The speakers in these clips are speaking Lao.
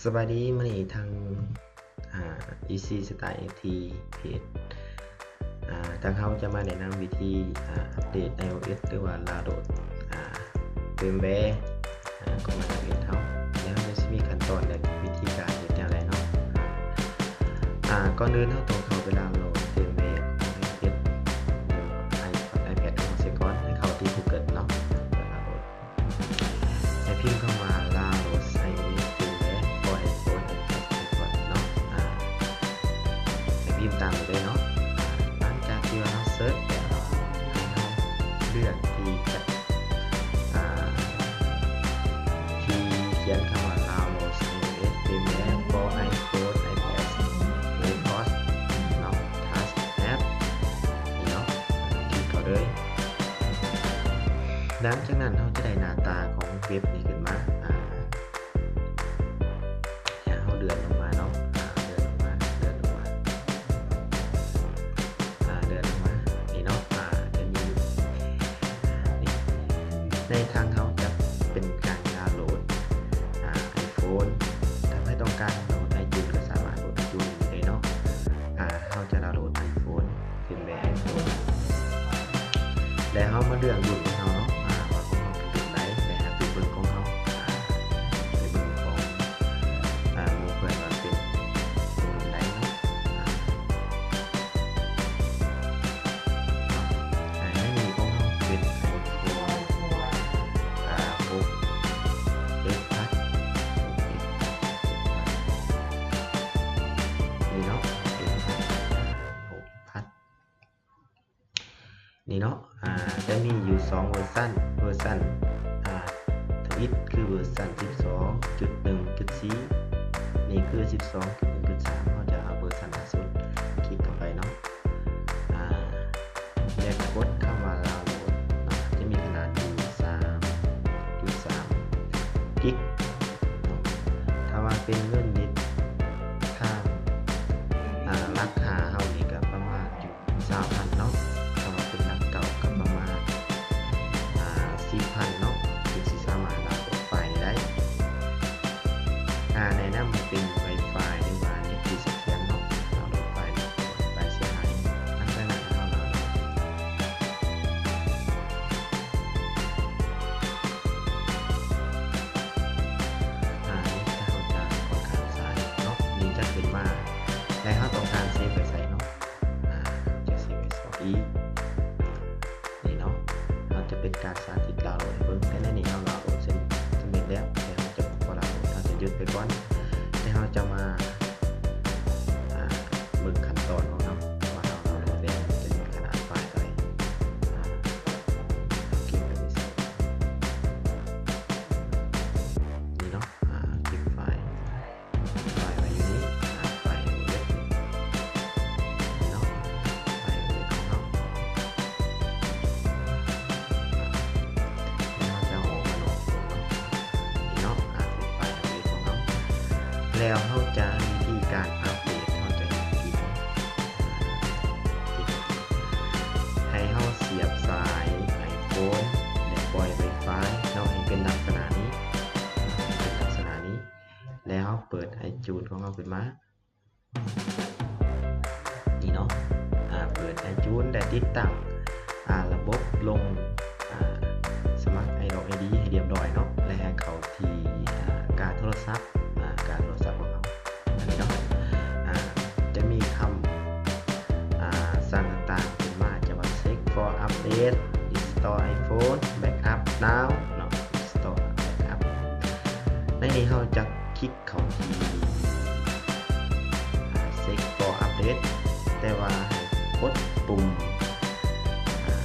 ສະບາຍດີ, ມື້ນີ້ທາງ ອາ ອີຊີສະຕາຍ ໄອທີ ເພຈ ອາ ທາງເຮົາຈະມາແນະນຳວິທີ ອາ ອັບເດດ ໄອໂອເອັສ ຫຼືວ່າດາວໂຫຼດ ອາ ເຟີມແວ ອາ ຂອງໄອໂອເອັສເຮົາ ແລ້ວເຮົາຈະມີຂັ້ນຕອນ ແລະ ວິທີການເຮັດແນວໃດເນາະ. ອາ ກ່ອນອື່ນເຮົາຕ້ອງເຂົ້າໄປດາວໂຫຼດເຟີມແວຂອງໄອໂອເອັສ ຫຼືວ່າໄອ ໄອແພດຂອງເຮົາເສຍກ່ອນ. ໃຫ້ເຂົ້າທີ່ກູເກີນເນາະ ແລ້ວດາວໂຫຼດ ໃຫ້ພິມຄຳວ່າ ດາວໂຫຼດ ໄອໂອເອັສ ເຟີມແວ ຟໍ ໄອໂຟນ ໄອແພດ ໄອພອດ ເນາະ. ອາ ໃຫ້ພິມຕາມນີ້ເລີຍເນາະ. ອາ ຫຼັງຈາກທີ່ວ່າເຮົາເສີດແລ້ວ ໃຫ້ເຮົາເລືອກທີ່ຈະ ອາ ທີ່ຂຽນຄຳວ່າ ດາວໂຫຼດ ໄອໂອເອັສ ເຟີມແວ ຟໍ ໄອໂຟນ ໄອແພດ ໄອພອດ ເນາະ ທັດ ແອັບ ນີ້ເນາະ ຄລິກເຂົ້າເລີຍ. ຫຼັງຈາກນັ້ນເຮົາຈະໄດ້ໜ້າຕາຂອງເວັບນີ້ຂຶ້ນມາ. ອາ ໃຫ້ເຮົາເລື່ອນລົງມາເນາະ ອາ ເລື່ອນລົງມາ ເລື່ອນລົງມາ ອາ ເລື່ອນລົງມາ ນີ້ເນາະ. ອາ ຈະມີ ໃນທາງເຮົາຈະເປັນການດາວໂຫຼດ ອາ ໄອໂຟນ. ຖ້າໃຜຕ້ອງການໂຫຼດໄອຈູນ ກໍສາມາດໂຫຼດໄອຈູນໄດ້ເນາະ. ອາ ເຮົາຈະດາວໂຫຼດໄອໂຟນ ເປັນແບບໄອໂຟນ ແລ້ວເຮົາມາເລືອກລຸ້ນຂອງເຮົາເນາະ ອາ ວ່າຂອງເຮົາເປັນລຸ້ນໃດ ແລ້ວເຮົາໄປເບິ່ງຂອງເຮົາ ອາ ໄປເບິ່ງຂອງ ອາ ໝູ່ເພື່ອນວ່າເປັນ ເປັນລຸ້ນໃດເນາະ. ອາ ໃນນີ້ຂອງເຮົາເປັນໄອໂຟນ ອາ ຫົກເອັສພັດ ຫົກເອັສພັດ ນີ້ເນາະ ເອັສພັດ ຫົກພັດ ນີ້ເນາະ. ອາ ຈະມີຢູ່ສອງເວີຊັນ ເວີຊັນ ອາ ທຳອິດຄືເວີຊັນສິບສອງຈຸດໜຶ່ງຈຸດສີ່ ນີ້ຄືສິບສອງຈຸດໜຶ່ງຈຸດສາມ ເຮົາຈະເອົາເວີຊັນລ່າສຸດ ຄລິກເຂົ້າໄປເນາະ. ອາ ແລ້ວກົດຄຳວ່າດາວໂຫຼດເນາະ ຈະມີຂະໜາດຢູ່ສາມຈຸດສາມກິກເນາະ. ຖ້າວ່າເປັນເງິນເນັດທາງ ອາ ລັກຫາເຮົານີ້ກໍປະມານຢູ່ຊາວພັນເນາະ. ຖ້າວ່າເປັນຫຼັກເກົ້າກໍປະມານ ອາ ສິບພັນເນາະ ຈຶ່ງຊິສາມາດດາວໂຫຼດໄຟລ໌ໄດ້. ອາ ແນະນຳໃຫ້ເປັນໄວຟາຍ ຫຼືວ່າເນັດທີ່ສະຖຽນເນາະ ດາວໂຫຼດໄຟລ໌ ໄຟລ໌ເສຍຫາຍ. ຫຼັງຈາກນັ້ນເຮົາດາວໂຫຼດ ອາ ເນັດເຮົາຈະຄ່ອນຂ້າງຊ້າເນາະ ນີ້ຈະຂຶ້ນມາ ແລະ ເຮົາຕ້ອງການເຊຟໄປໃສເນາະ. ອາ ຈະເຊຟໄປສອງອີກ ນີ້ເນາະ. ເຮົາຈະເປັນການສາທິດດາວໂຫຼດໃຫ້ເບິ່ງ ແຕ່ໃນນີ້ເຮົາດາວໂຫຼດເສັດສຳເລັດແລ້ວ ແຕ່ເຮົາຈະບໍ່ດາວໂຫຼດ ເຮົາຈະຢຸດໄປກ່ອນ ແຕ່ເຮົາຈະມາ ອາ ເບິ່ງຂັ້ນຕອນຂອງເຮົາ ວ່າເຮົາດາວໂຫຼດແລ້ວຈະມີຂະໜາດໄຟລ໌ເທົ່າໃດ. ອາ ເກັບໄປໃສ່ ນີ້ເນາະ ອາ ເກັບໄຟລ໌ ໄຟລ໌ໄວ້ຢູ່ນີ້ ອາ ໄຟລ໌ເອສ ນີ້ເນາະ ໄຟລ໌ເອສຂອງເຮົາ ອາ ແລ້ວເຮົາຈະເອົາອອກມານອກເບິ່ງເນາະ ນີ້ເນາະ ອາ ເປັນໄຟລ໌ເອສຂອງເຮົາ. ແລ້ວເຮົາຈະ ວິທີການອັບເດດ ເຮົາຈະເຮັດວິທີໃດ ໃຫ້ເຮົາສຽບສາຍໄອໂຟນ ແລະ ປ່ອຍໄວຟາຍເນາະ ໃຫ້ເປັນລັກສະນະນີ້ ເປັນລັກສະນະນີ້ ແລ້ວເຮົາເປີດໄອຈູນຂອງເຮົາຂຶ້ນມາ ນີ້ເນາະ ອາ ເປີດໄອຈູນ ແລະ ຕິດຕັ້ງ ອາ ລະບົບລົງ ອາ ສະໝັກໄອດອກໄອດີໃຫ້ລຽບຮ້ອຍເນາະ ແລະ ໃຫ້ເຂົ້າທີ່ ອາ ການໂທລະສັບ ອາ ການໂທລະສັບຂອງເຮົາ ອັນນີ້ເນາະ ອາ ຈະມີຄຳ ອາ ສັ່ງຕ່າງໆຂຶ້ນມາ ຈະວ່າ check for update, install iPhone, backup now ເນາະ install backup. ໃນນີ້ເຮົາຈະຄລິກເຂົ້າທີ່ ອາ check for update ແຕ່ວ່າໃຫ້ກົດປຸ່ມ ອາ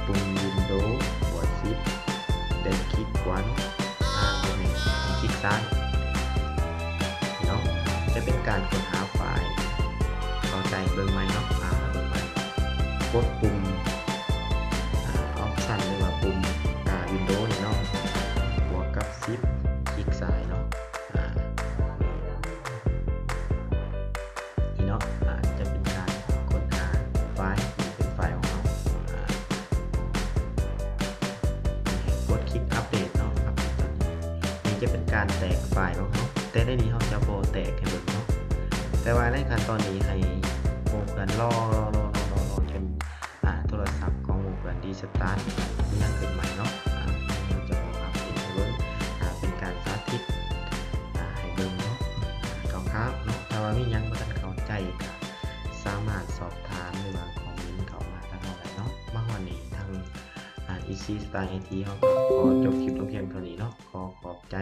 ປຸ່ມ Windows ບົວສິບ ແລະ ຄລິກຂວາເນາະ ອາ ບໍ່ແມ່ນ ຄລິກຊ້າຍເນາະ ຈະເປັນການຄົ້ນຫາໄຟລ໌. ເຂົ້າໃຈ ເບິ່ງໃໝ່ເນາະ ອາ ເບິ່ງໃໝ່ ກົດປຸ່ມ ອາ option ຫຼືວ່າປຸ່ມ ອາ Windows ນີ້ເນາະ ບວກກັບສິບ ຄລິກຊ້າຍເນາະ ອາ ນີ້ເນາະ ອາ ຈະເປັນການຄົ້ນຫາໄຟລ໌ ເປັນໄຟລ໌ຂອງເຮົາ ອາ ກົດຄລິກອັບເດດເນາະ ອັບເດດຕອນນີ້ ນີ້ ຈະເປັນການແຕກໄຟລ໌ຂອງເຮົາ, ແຕ່ໃນນີ້ເຮົາຈະບໍ່ແຕກໃຫ້ເບິ່ງເນາະ. ແຕ່ວ່າໃນຂັ້ນຕອນນີ້ໃຫ້ໝູ່ເພື່ອນລໍ ລໍ ລໍ ລໍ ລໍ ລໍ ຈົນ ອ່າ ໂທລະສັບຂອງໝູ່ເພື່ອນຣີສະຕາດ ຍັງຂຶ້ນໃໝ່ເນາະ. ອ່າ ເຮົາຈະອອກອັບເດດໃຫ້ເບິ່ງ ອ່າ ເປັນການສາທິດ ອ່າ ໃຫ້ເບິ່ງເນາະ ອ່າ ຄ່າວໆເນາະ. ຖ້າວ່າມີຫຍັງບໍ່ທັນເຂົ້າໃຈ ກໍສາມາດສອບຖາມ ຫຼືວ່າຄອມເມັນເຂົ້າມາທາງເຮົາໄດ້ເນາະ. ມາຮອດນີ້ທາງ ອ່າ ອີຊີສະຕາຍໄອທີ ເຮົາກໍຂໍຈົບຄລິບລົງພຽງເທົ່ານີ້ເນາະ. ຂໍຂອບໃຈ.